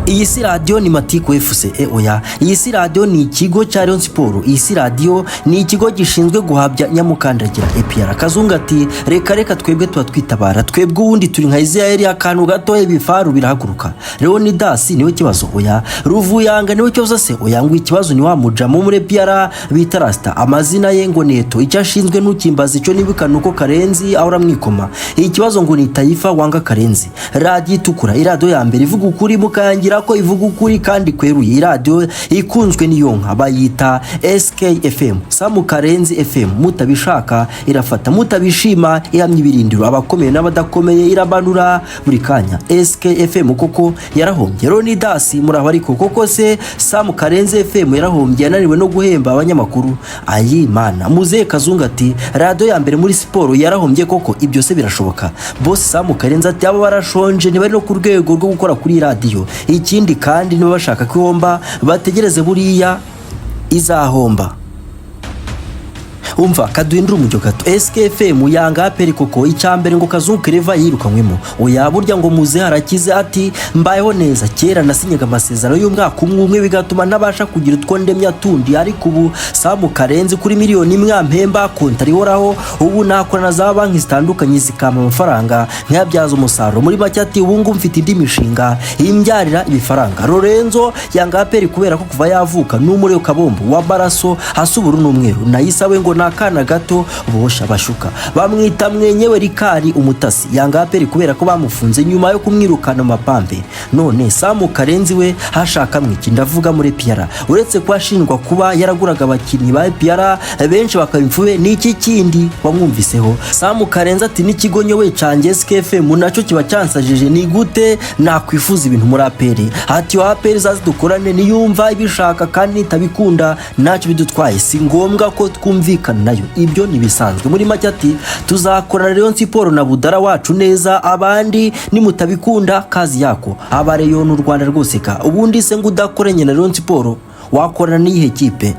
Iyi si radiyo ni Matiku FC, oya, iyi si radiyo ni ikigo cya Rayon Sport. Iyi si radiyo ni ikigo gishinzwe guhabya nyamukandagira APR. Kazungu ati: "Reka reka, twebwe tuba twitabara, twebwe ubundi turi nka Israel, akantu gatoya ibifaru birahaguruka." Leonidas niwe kibazo? Oya. Ruvuyanga niwe kibazo se? Oya. Ngo ikibazo ni wa mujamo muri APR bita Rasta, amazina ye ngo Neto, icyo ashinzwe ntukimbaza, icyo nibuka nuko Karenzi ahora amwikoma. Ikibazo ngo ni Taifa wanga Karenzi. Radiyo itukura, iradiyo ya mbere ivuga ukuri, mukangira ko ivuga ukuri kandi kweruye, iradiyo ikunzwe n'iyo nka bayita SKFM, Samu Karenzi FM. Mutabishaka irafata, mutabishima ihamya ibirindiro, abakomeye n'abadakomeye iramanura buri kanya. SKFM koko yarahombye? Leonidas muraho, ariko koko se Samu Karenzi FM yarahombye, yananiwe no guhemba abanyamakuru? Ayi mana! Muzehe Kazungu ati: "Radiyo ya mbere muri siporo yarahombye koko, ibyo se birashoboka?" Boss Samu Karenzi ati: "Abo barashonje, ntibari no ku rwego rwo gukora kuri radiyo. Ikindi kandi niba bashaka ko ihomba bategereze, buriya izahomba." Umva kaduhindura umujyo gato. SKFM yanga APR koko? Icyambere ngo Kazungu Kereva yirukanywemo. Oya, burya ngo muze harakize, ati: "Mbayeho neza, kera nasinyaga amasezerano y'umwaka umwe umwe bigatuma ntabasha kugira utwo ndemya tundi, ariko ubu Samu Karenzi kuri 1 miliyoni ampemba kontari ihoraho, ubu nakora na za banki zitandukanye zikampa amafaranga nkayabyaza umusaruro." Muri make ati: "Ubu ngubu mfite indi mishinga imbyarira ibifaranga." Lorenzo yanga APR kubera ko kuva yavuka ni umuriro kabombo w'amaraso hasi ubururu n'umweru. Nayisawe ngo ni akana gato bosha bashuka, bamwita mwenyewe Rikari Umutasi. Yanga APR kubera ko bamufunze nyuma yo kumwirukana mu mapampe. None Samu Karenzi we hashaka mwiki? Ndavuga muri APR. Uretse ko ashinjwa kuba yaraguraga abakinnyi ba APR benshi bakaba imfube, ni iki kindi wamwumviseho? Samu Karenzi ati: "N'ikigo nyoboye canjye SKFM nacyo kiba cyansajije, ni gute nakwifuza ibintu muri APR?" Ati: "Wa APR zazi dukorane niyumva ibishaka, kandi nitabikunda ntacyo bidutwaye, si ngombwa ko twumvikana nayo, ibyo ntibisanzwe." Muri make ati: "Tuzakorana Rayon Sport na Budara wacu neza, abandi nimutabikunda kazi yako." Abareyo n'u Rwanda rwose ka ubundi se ngo udakoranye na Rayon Sport wakorana n'iyihe kipe?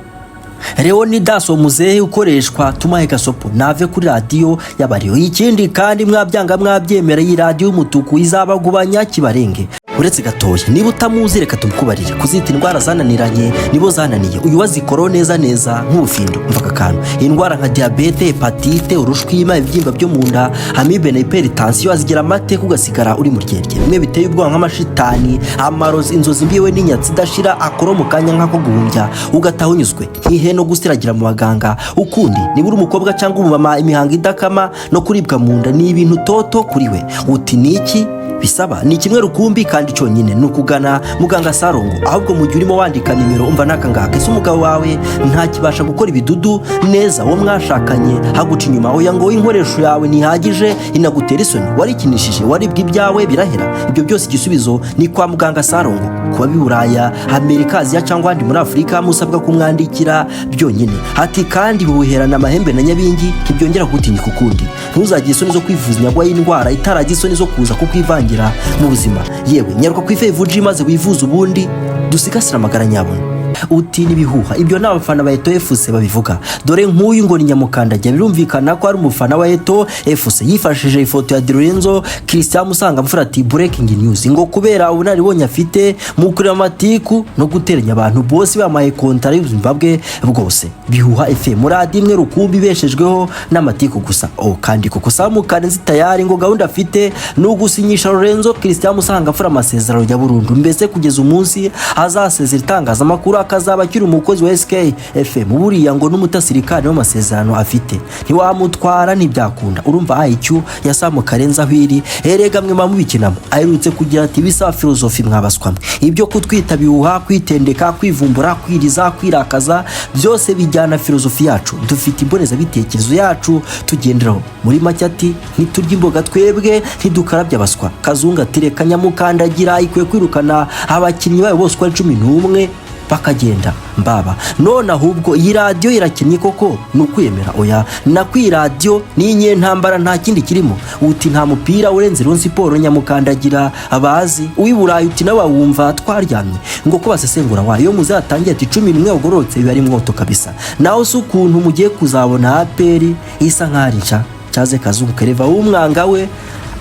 Leonidas muzehe ukoreshwa tumahe gasopo nave kuri radiyo y'abariyo. Ikindi kandi mwabyanga mwabyemera, iyi radiyo y'umutuku izabagubanya kibarenge. Uretse gatoya, niba utamuzi reka tumukubarire. Kuzita indwara zananiranye nibo zananiye, uyu wazikoraho neza neza nk'ubufindo. Mva aka kantu: indwara nka diyabete, hepatite, urushwima, ibibyimba byo mu nda, amibe na hypertension azigira amateka ugasigara uri mu ryerye, bimwe biteye ubwoba nk'amashitani, amarozi, inzozi mbiwe n'inyatsi idashira, akora mu kanya nk'ako guhumbya ugataha unyuzwe ntihe no gusiragira mu baganga ukundi. Niba uri umukobwa cyangwa umumama, imihango idakama no kuribwa mu nda ni ibintu toto kuri we. Uti: "Ni iki bisaba?" Ni kimwe rukumbi kandi cyonyine, ni ukugana muganga Sarongo. Ahubwo mu gihe urimo wandika nimero, umva n'aka ngaka: ese umugabo wawe ntakibasha gukora ibidudu neza? Uwo mwashakanye haguca inyuma? Oya, ngo inkoresho yawe ntihagije, inagutera isoni, warikinishije, waribwa ibyawe birahera? Ibyo byose igisubizo ni kwa muganga Sarongo. Kuba Buraya, Amerika, Aziya cyangwa ahandi muri Afurika, musabwa kumwandikira byonyine. Hati kandi buherana amahembe na nyabingi, ntibyongera kugutinyika ukundi. Ntuzagire isoni zo kwivuza inyagwa y'indwara itaragira isoni zo kuza kukwivangira mu buzima. Yewe, nyaruka ku ifevuji maze wivuze, ubundi dusigasire amagara nyabona. Uti: "N'ibihuha." Ibyo ni abafana ba Eto FC babivuga. Dore nk'uyu ngo ni Nyamukandagira, birumvikana ko ari umufana wa Eto FC. Yifashishije ifoto ya Di Lorenzo Christian Musangamfura ati: "Breaking news." Ngo kubera ubunararibonye afite mu kureba amatiku no guteranya abantu, bose bamaye kontara y'ubuzima bwe bwose. Bihuha FM, radiyo imwe rukumbi ibeshejweho n'amatiku gusa. Oh, kandi koko Samu Karenzi tayari ngo gahunda afite ni ugusinyisha Lorenzo Christian Musangamfura amasezerano ya burundu, mbese kugeza umunsi azasezera itangazamakuru akazaba akiri umukozi wa SK FM. Buriya ngo n'umutasirikare w'amasezerano afite ntiwamutwara, ntibyakunda. Urumva IQ ya Samu Karenzi aho iri? Erega mwe mubikinamo. Aherutse kugira ati: "Bisaba filozofi mwabaswamwe, ibyo kutwita bihuha, kwitendeka, kwivumbura, kwiriza, kwirakaza, byose bijyana filozofi yacu, dufite imbonezabitekerezo yacu tugenderaho." Muri make ati: "Ntiturya imboga twebwe, ntidukarabya abaswa." Kazungu ati: "Reka, nyamukandagira ikwiye kwirukana abakinnyi bayo bose uko ari 11 bakagenda mbaba." None ahubwo iyi radiyo irakennye koko? Ni ukwiyemera? Oya, nako iyi radiyo ni inyentambara, nta kindi kirimo. Uti: "Nta mupira urenze Rayon Sport nyamukandagira abazi." Uw'i Burayi uti: "Nawe wumva twaryamye." Ngo ko basesengura wa iyo muzatangiye ati: "11 ugororotse biba ari mwoto kabisa." Naho si ukuntu mugiye kuzabona APR isa nk'aho ari nshya cyaze. Kazungu Kereva w'umwanga we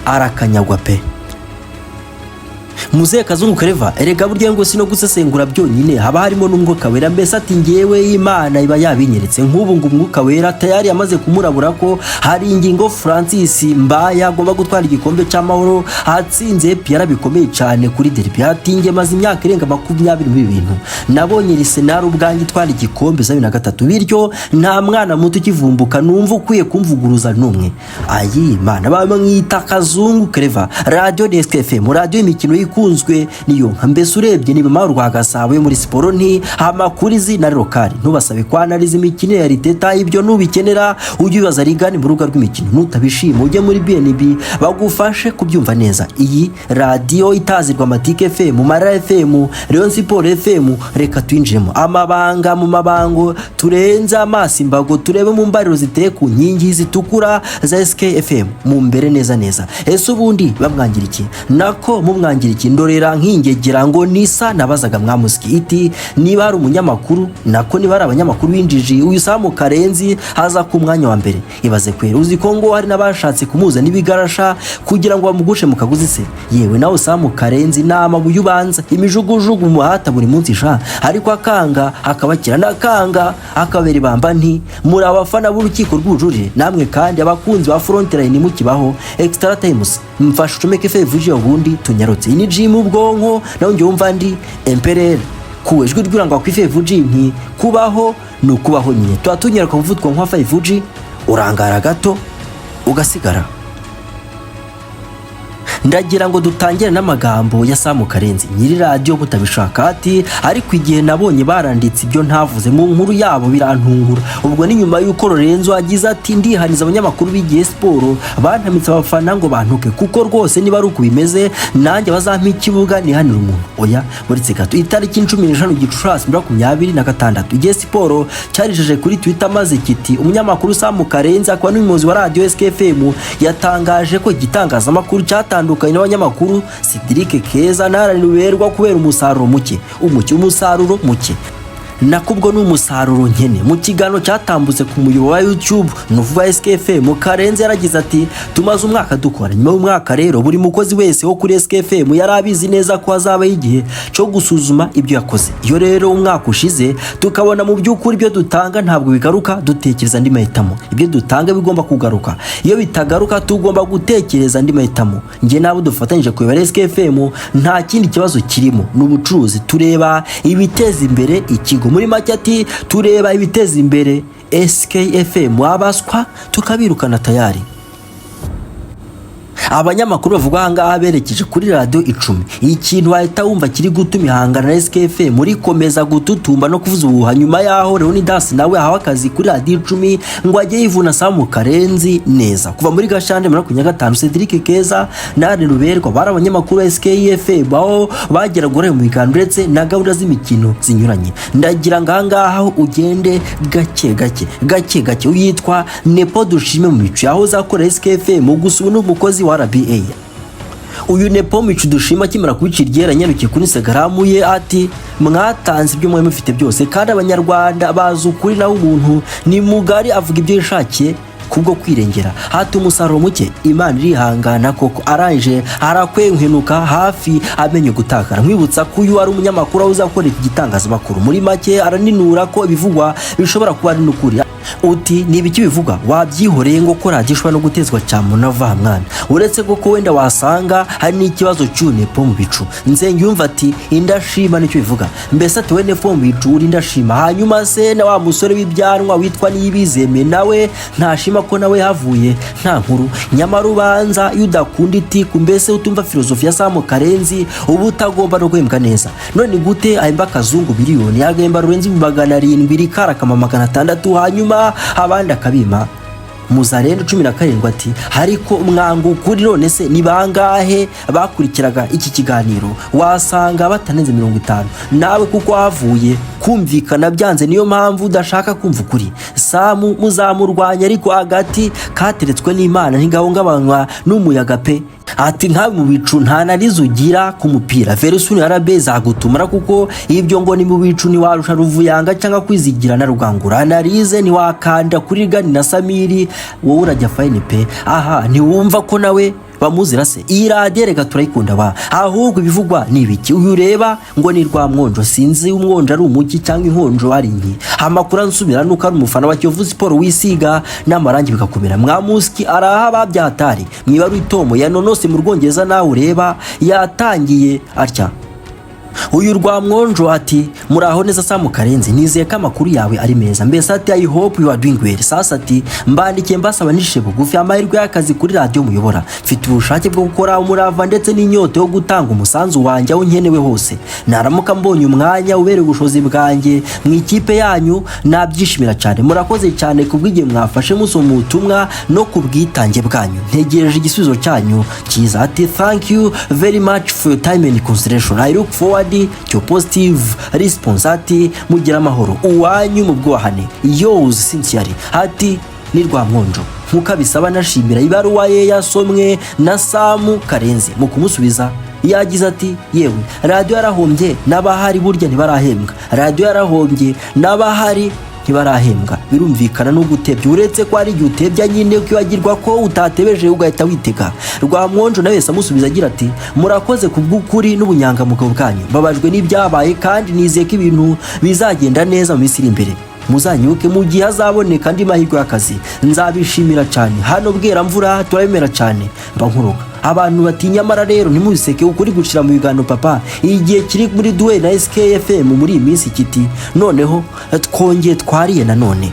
arakanyagwa pe. Muzehe Kazungu Clever erega burya ngo si no gusesengura byonyine, haba harimo n'umwuka wera. Mbese ati ngewe Imana iba yabinyeretse. Nk'ubu ngo umwuka wera tayari yamaze kumurabura ko hari ingingo Francis Mbaya agomba gutwara igikombe cy'amahoro atsinze APR bikomeye cyane kuri derby. Ati nge maze imyaka irenga 20 muri ibi bintu, nabonye Arsenal ubwanjye itwara igikombe za 2003, bityo nta mwana muto ukivumbuka numva ukwiye kumvuguruza n'umwe. Ayi Mana, bamwita Kazungu Clever. Radiyo ni SKFM, radiyo y'imikino ikunzwe niyo nka. Mbese urebye ni mama rwa Gasabo yo muri siporo. Nti amakuru izi na local, ntubasabe kwanariza imikino ya Riteta. Ibyo nubikenera ujye ubibaza Rigani mu rubuga rw'imikino, nutabishima ujye muri BNB bagufashe kubyumva neza. Iyi radiyo itazirwa Matike FM, Mara FM, Rayon Sport FM. Reka twinjiremo amabanga mu mabango, turenze amaso imbago, turebe mu mbariro ziteye ku nkingi zitukura za SKFM mu mbere neza neza. Ese ubundi bamwangira iki? Nako mumwangira iki? Ndorera nkingegera ngo nisa nabazaga mwamusiki iti niba hari umunyamakuru, nako niba hari abanyamakuru b'injiji, uyu Samu Karenzi haza ku mwanya wa mbere. Ibaze kwera, uzi ko ngo hari n'abashatse kumuza n'ibigarasha kugira ngo bamugushe mu kaguzi se? Yewe nawe Samu Karenzi ni amabuye, ubanza imijugujugu muhata buri munsi sha, ariko akanga akabakira n'akanga akabera ibamba. Nti muri abafana b'urukiko rw'ubujurire namwe kandi abakunzi ba Frontline mukibaho Extra Times, mfashe ucomeke fevuji ubundi tunyarutse. Iyi ni gym ubwonko, nawe njye wumva ndi empereur ku ijwi ry'urangwa ku 5G. Nti kubaho ni ukubaho nyine, tuba tunyaruka umuvuduko nka 5G, urangara gato ugasigara. Ndagira ngo dutangire n'amagambo ya Samu Karenzi nyiri radiyo mutabishaka. Ati ariko igihe nabonye baranditse ibyo ntavuze mu nkuru yabo birantungura. Ubwo ni nyuma y'uko Lorenzo agize ati ndihaniza abanyamakuru b'igihe siporo bantamitse abafana ngo bantuke, kuko rwose niba ari uko bimeze nanjye bazampa ikibuga nihanira umuntu. Oya, uretse gato. Itariki 15 Gicurasi 2026, igihe siporo cyarijeje kuri Twitter maze kiti umunyamakuru Samu Karenzi akaba n'umuyobozi wa radiyo SKFM yatangaje ko igitangazamakuru cyatandukanye n'abanyamakuru Cedric Keza na Alan Ruberwa kubera umusaruro muke, umuke, umusaruro muke, nakubwo ni umusaruro nkene. Mu kiganiro cyatambutse ku muyoboro wa YouTube nuvuga SKFM, Karenzi yaragize ati tumaze umwaka dukora. Nyuma y'umwaka rero buri mukozi wese wo kuri SKFM yari abizi neza ko hazabaho igihe cyo gusuzuma ibyo yakoze. Iyo rero umwaka ushize tukabona mu by'ukuri ibyo dutanga ntabwo bigaruka, dutekereza andi mahitamo. Ibyo dutanga bigomba kugaruka, iyo bitagaruka tugomba gutekereza andi mahitamo. Njye n'abo dufatanyije kuyobora SKFM nta kindi kibazo kirimo, ni ubucuruzi, tureba ibiteza imbere ikigo. Muri make ati tureba ibiteza imbere SKFM, wabaswa tukabirukana tayari. Abanyamakuru bavuga aha ngaha berekeje kuri radiyo icumi. Ikintu wahita wumva kiri gutuma ihangana na SKFM rikomeza gututumba no kuvuza ubuhuha, nyuma yaho Leonidas nawe ahawe akazi kuri radiyo icumi ngo ajye yivuna Samu Karenzi neza. Kuva muri Gashyantare 2025, Cedric Keza na Alain Ruberwa bari abanyamakuru ba SKFM, aho bageraga uruhare mu biganiro ndetse na gahunda z'imikino zinyuranye. Ndagira ngo aha ngaha ugende gake gake gake gake. Uyitwa Nepo Dushime mu mico yahoze akora SKFM, gusa ubu ni umukozi wa RBA. Uyu Nepo Mico Dushima akimara kubicira iryera yanyarukiye kuri Instagram ye ati mwatanze ibyo mwari mufite byose kandi abanyarwanda bazi ukuri, naho umuntu ni mugari avuga ibyo yishakiye kubwo kwirengera. Hati umusaruro muke, Imana irihangana koko. Arangije arakwenkwenuka hafi amenye gutakara. Nkwibutsa ko uyu ari umunyamakuru aho uzakora iki gitangazamakuru. Muri make araninura ko ibivugwa bishobora kuba ari n'ukuri. Uti ni ibiki bivugwa? Wabyihoreye ngo ko radiyo ishobora no gutezwa cyamunava mwana, uretse ko wenda wasanga hari n'ikibazo cy'unepo mu bicu. Nsengiyumva ati indashima nicyo bivuga. Mbese ati we nepo mu bicu uri indashima. Hanyuma se na wa musore w'ibyanwa witwa Niyibizeme nawe ntashima ko nawe havuye nta nkuru? Nyamara ubanza iyo udakunda itiku, mbese utumva filozofi ya Samu Karenzi, uba utagomba no guhembwa neza. None gute ahemba Kazungu miliyoni, yagahemba Rurenzi 700, Rikarakama 600, hanyuma abandi akabima? Muzarendo 17 ati ariko mwanga ukuri. None se ni bangahe bakurikiraga iki kiganiro? Wasanga batarenze 50. Nawe kuko havuye kumvikana byanze, niyo mpamvu udashaka kumva ukuri. Samu muzamurwanya, ariko hagati kateretswe n'Imana ntigahungabanywa n'umuyaga pe. Ati nkawe mu bicu nta narizo ugira ku mupira, Verisuni arabe zagutumara, kuko ibyo ngo ni mu bicu ntiwarusha Ruvuyanga cyangwa kwizigira na Rugangura. Analize ntiwakanda kuri Gani na Samiri, wowe urajya fine pe. Aha ntiwumva ko nawe Bamuzira se? Iyi radiyo reka turayikunda ba, ahubwo ibivugwa ni ibiki? Uyu ureba ngo ni Rwamwonjo, sinzi umwonjo ari umuki cyangwa inkonjo ari inki. Amakuru ansubira nuko ari umufana wa Kiyovu Sport wisiga n'amarangi bigakomera. Mwamusiki araha babyahatari mu ibaruwa itomo yanonose mu Rwongereza. Nawe ureba yatangiye atya uyu Rwamwonjo ati: "Muraho neza Samu Karenzi, nizeye ko amakuru yawe ari meza." Mbese ati: "I hope you are doing well." Sasa ati: "Mbandikiye mbasaba nishe bugufi amahirwe y'akazi kuri radiyo muyobora. Mfite ubushake bwo gukora, umurava ndetse n'inyota yo gutanga umusanzu wanjye aho nkenewe hose. Naramuka mbonye umwanya ubereye ubushobozi bwanjye mu ikipe yanyu, nabyishimira cyane. Murakoze cyane kubw'igihe mwafashe musoma ubutumwa no ku bwitange bwanyu. Ntegereje igisubizo cyanyu cyiza." Ati: "Thank you very much for your time and consideration. I look forward to your positive response." Ati: "Mugira amahoro, uwanyu mu bwubahane." "Yours sincerely." Ati ni Rwamwonjo. Nk'uko abisaba anashimira ibaruwa ye yasomwe na Samu Karenzi, mu kumusubiza yagize ati: "Yewe, radiyo yarahombye n'abahari burya ntibarahembwa. Radiyo yarahombye n'abahari ntibarahembwa." Birumvikana no gutebya, uretse ko hari igihe utebya nyine ukibagirwa ko utatebeje ugahita witega. Rwamwonjo nawe wese amusubiza agira ati: "Murakoze ku bw'ukuri n'ubunyangamugayo bwanyu. Mbabajwe n'ibyabaye kandi nizeye ko ibintu bizagenda neza mu minsi iri imbere. Muzanyibuke mu gihe hazaboneka andi mahirwe y'akazi, nzabishimira cyane. Hano Bweramvura turabemera cyane." Mba nkuroga abantu bati: "Nyamara rero ntimubiseke, ukuri gucira mu biganiro papa." Igihe kiri muri duel na SKFM muri iyi minsi kiti: "Noneho twongeye twariye nanone."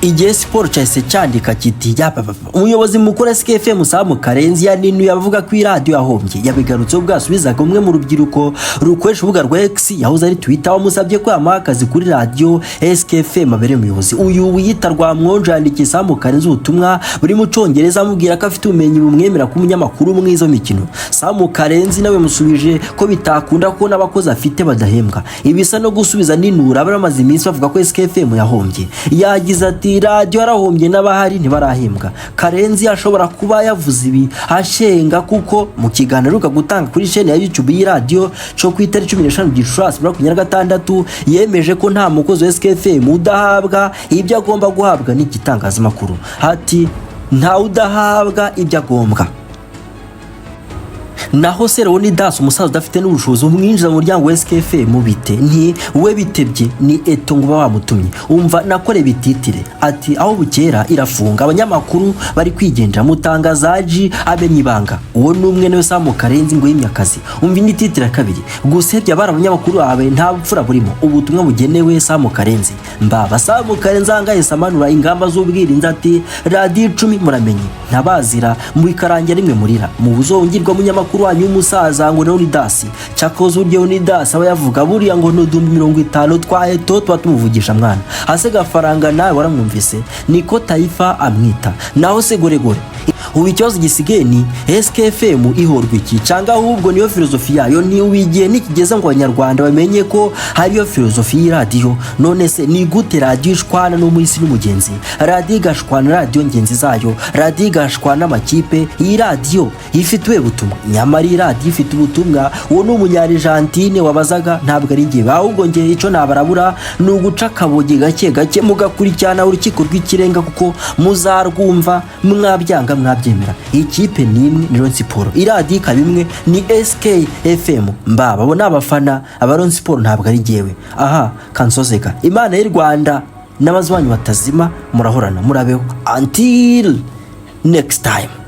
Igihe Siporo cyahise cyandika kiti: "Yapapa, umuyobozi mukuru wa SKFM Samu Karenzi yaninuye abavuga ko iradiyo yahombye." Yabigarutseho ubwo yasubizaga umwe mu rubyiruko rukoresha urubuga rwa X, yahoze ari Twitter, wamusabye ko yamuha akazi kuri radiyo SKFM abereye umuyobozi. Uyu wiyita Rwamwonjo yandikiye Samu Karenzi ubutumwa buri mu Cyongereza, amubwira ko afite ubumenyi bumwemera kuba umunyamakuru mwiza w'imikino. Samu Karenzi nawe musubije ko bitakunda ko n'abakozi afite badahembwa, ibisa no gusubiza ninura bari bamaze iminsi bavuga ko SKFM yahombye. Yagize ati: "Radiyo yarahombye n'abahari ntibarahembwa." Karenzi ashobora kuba yavuze ibi ashenga, kuko mu kiganiro aheruka gutanga kuri chaîne ya YouTube y'iradiyo cyo ku itariki 15 Gicurasi 2026, yemeje ko nta mukozi wa SKFM udahabwa ibyo agomba guhabwa n'igitangazamakuru. Ati: "Ntawe udahabwa ibyo agombwa." Naho se Leonidas, umusaza udafite n'ubushobozi umwinjiza mu muryango wa SKFM bite? Nti we bitebye ni eto ngo uba wamutumye. Umva nakore bititire ati: "Aho bukera irafunga, abanyamakuru bari kwigendera, mutangazaji amenye ibanga." Uwo ni umwe nawe Samu Karenzi ngo yimye akazi. Umva indi titire ya kabiri: "Gusebya abari abanyamakuru bawe nta bupfura burimo." Ubutumwa bugenewe Samu Karenzi. Mbaba Samu Karenzi ahangayise amanura ingamba z'ubwirinzi, ati: "Radiyo 10 muramenye ntabazira mubikarangira rimwe murira mu buzongirwa munyamakuru wanyu w'umusaza ngo Leonidas." Cyakoze urya Leonidas aba yavuga buriya ngo n'uduhumbi 50 twa eto tuba tumuvugisha mwana hase gafaranga, nawe waramwumvise, niko Taifa amwita. Naho se Goregore, ubu ikibazo gisigaye ni SKFM ihorwa iki? Cyangwa ahubwo niyo filozofi yayo? Ni ubu igihe nikigeze ngo Abanyarwanda bamenye ko hariyo filozofi y'iradiyo. None se ni gute radiyo ishwana n'umuhisi n'umugenzi, radiyo igashwana radiyo ngenzi zayo, radiyo igashwana n'amakipe? Iyi radiyo ifite ubuhe butumwa? Nyamara iyi radiyo ifite ubutumwa. Uwo ni Umunyarijantine wabazaga, ntabwo ari njye. Ahubwo njye icyo nabarabura ni uguca akabogi gake gake mugakurikirana Urukiko rw'Ikirenga, kuko muzarwumva mwabyanga mwabyemera. Ikipe ni imwe, ni Rayon Sport, iradiyo ikaba imwe, ni SKFM. Mbaba abo ni abafana aba Rayon Sport, ntabwo ari jyewe. Aha kansozeka, Imana y'u Rwanda n'abazi banyu batazima, murahorana, murabeho. Until next time.